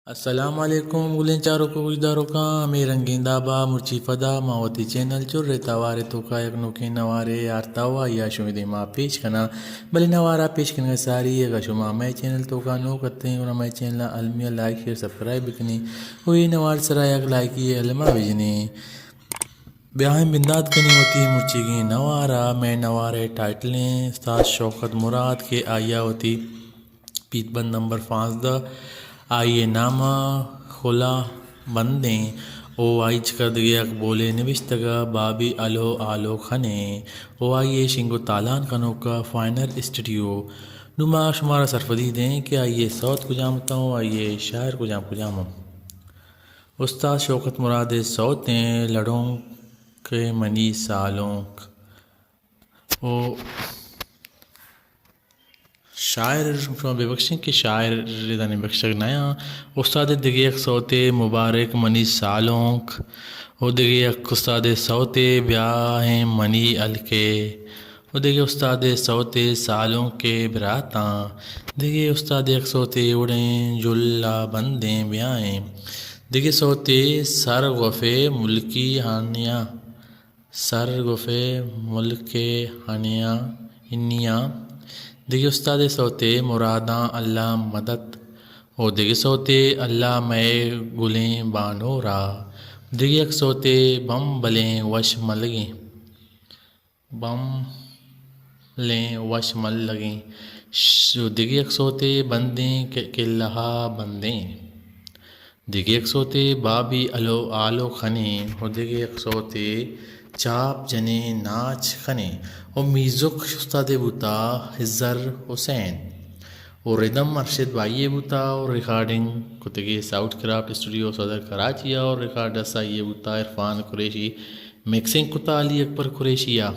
السلام علیکم گلیں چاروک و گوشداروکاں، ہمے رنگیں دابا مرچی پدا ما وتی چینل چر ءِ توار ءِ توکا یک نوکیں نوارے آرتا و آئی ءَ شمے دیما پیش کناں۔ بلے نوارا پیش کنگ ءَ ساری اگاں شما مئے چینل توکا نوک اتیں گڑا مئے چینل ءَ المی ءَ لائک، شیئر، سبسکرائب بکنیں و اے نوار سرا یک لائکی ءِ الما بجنیں۔ بیاہیں بندات کنیں وتی مرچیگیں نوارا۔ مئے نوار ءِ ٹائٹل ایں استاد شوکت مراد کہ آئی ءَ وتی پیت بند نمبر پانزدہ، آئی ءِ نام ءَ خلا بندیں او آئی چکر دگہ یک بولے نبشتگ ءَ بابی الو آلو خنیں او آئی ءِ شنگ و تالان کنوک ءَ فائنل اسٹوڈیو۔ نوں ما شمارا سرپدی دیں کہ آئی ءِ سوت کجام اتاں و آئی ءِ شاعر کجام کجام اَں۔ استاد شوکت مراد ءِ سوتیں لڑونک منی سالونک۔ او شاعر شما بہ بخشیں کہ شاعر ادا نبشتگ نیاں۔ استاد ءِ دگہ یک سوتے مبارک منی سالونک۔ او دگہ یک استاد ءِ سوتے بیاہیں منی ہلکے۔ او دگہ استاد ءِ سوتے سالونک ءِ براتاں۔ دگہ استاد ءِ یک سوتے اے وڑیں جلا بندیں بیاہیں۔ دگہ سوتے سر گوفے ملکی ہانیاں۔ سر گوفے ملک ءِ ہنیاں، ہنیاں۔ دگہ استاد ءِ سوتے مراداں اللہ مدد۔ او دگہ سوتے اللہ مئے گلیں بانورا۔ دگہ یک سوتے بمبلیں وش ملگیں۔ بمبلیں وش ملگیں۔ ش-، دگہ یک سوتے بندیں کہ-، کلہا بندیں۔ دگہ یک سوتے بابی الو آلو خنیں و دگہ یک سوتے چاپ جنیں ناچ خنیں و میوزک استاد ءِ بوتا ہزر حسین و ردم ارشد بھائی ءِ بوتا و ریکارڈنگ کتگی ساؤتھ کرافٹ اسٹوڈیو صدر کراچی ءَ و ریکارڈسٹ آئی ءِ بوتا عرفان قریشی، مکسنگ کتا علی اکبر قریشی ءَ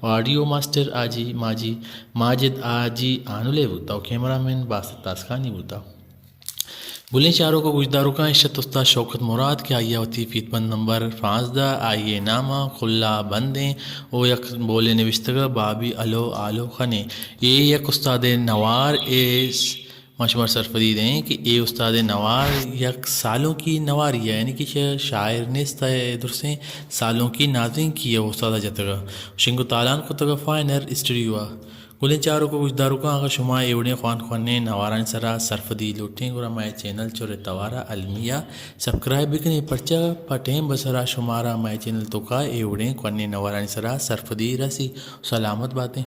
و آڈیو ماسٹر آجی ماجی ماجد آجی آنل ءِ بوتا و کیمرہ مین باسط تاسکانی بوتا۔ گلیں چاروک و گوشداروکاں، اش ات استاد شوکت مراد کہ آئی ءَ وتی پیت بند نمبر پانزدہ، آئی ءِ نام ءَ کلا بندیں و یک بولے نبشتگ ءَ بابی الو آلو خنیں۔ اے یک استاد ءِ نوار اے س-، ما شمار سرپدی دئیں کہ اے استاد ءِ نوار یک سالونکی نواری ءَ، یعنی کہ چہ شاعر نیست ءَ درسیں سالونکی نازینکی ءَ استاد ءَ جتگ ءَ شنگ و تالان کتگ ءَ فائنر اسٹوڈیو ءَ۔ گلیں چاروک و گوشداروکاں، اگاں شما اے وڑیں خوان خوانیں نوارانی سرا سرپدی لوٹیں، گڑا مئے چینل چر ءِ توارا المی ءَ سبسکرائب بکنیں، پرچا پہ ٹیم بسرا شمارا مئے چینل توکا اے وڑیں خوانیں نوارانی سرا سرپدی رسی۔ سلامت باتیں۔